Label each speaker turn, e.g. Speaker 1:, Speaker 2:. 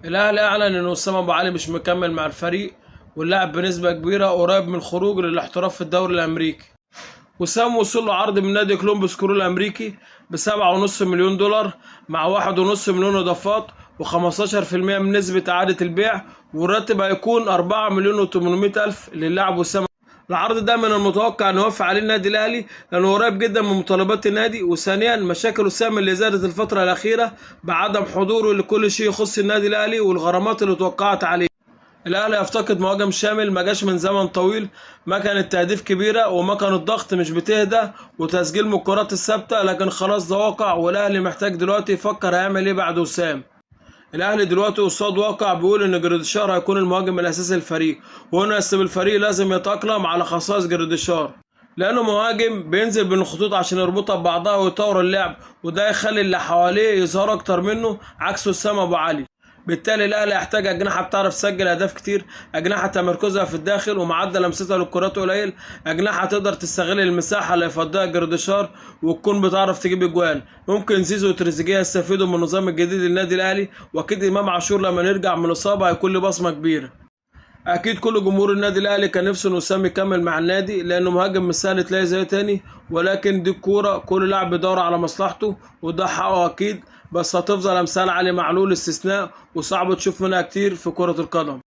Speaker 1: الاهلي اعلن ان وسام ابو علي مش مكمل مع الفريق، واللاعب بنسبة كبيرة قريب من الخروج للاحتراف في الدوري الامريكي. وسام وصل له عرض من نادي كولومبوس كرو الامريكي ب7.5 مليون دولار مع 1.5 مليون اضافات و15% من نسبة اعادة البيع، والراتب هيكون 4,800,000 للاعب وسام. العرض ده من المتوقع ان يوافق عليه النادي الاهلي لانه قريب جدا من مطالبات النادي، وثانيا مشاكل وسام اللي زادت الفترة الاخيرة بعدم حضوره لكل شيء يخص النادي الاهلي والغرامات اللي توقعت عليه. الاهلي يفتقد مهاجم شامل ما جاش من زمن طويل، مكنة تهديف كبيرة ومكنة ضغط مش بتهدى وتسجيل من الكرات الثابتة، لكن خلاص ده واقع، والاهلي محتاج دلوقتي يفكر هيعمل ايه بعد وسام. الاهلي دلوقتي قصاد واقع بيقول ان جراديشار هيكون المهاجم الاساسي للفريق، وهنا الفريق لازم يتاقلم على خصائص جراديشار لانه مهاجم بينزل بين الخطوط عشان يربطها ببعضها ويطور اللعب، وده يخلي اللي حواليه يظهر اكتر منه عكس وسام ابو علي. بالتالي الاهلي يحتاج اجنحة بتعرف تسجل اهداف كتير، اجنحة تمركزها في الداخل ومعدل لمستها للكرات قليل، اجنحة تقدر تستغل المساحة اللي يفضيها جراديشار وتكون بتعرف تجيب اجوان. ممكن زيزو وتريزيجيه يستفيدوا من النظام الجديد للنادي الاهلي، واكيد امام عاشور لما نرجع من الاصابة هيكون له بصمة كبيرة. اكيد كل جمهور النادي الاهلي كان نفسه ان وسام يكمل مع النادي لانه مهاجم مش سهل تلاقي زيه تاني، ولكن دي الكورة كل لاعب بيدور على مصلحته وده حقه اكيد، بس هتفضل امثال علي معلول استثناء وصعب تشوف منها كتير في كرة القدم.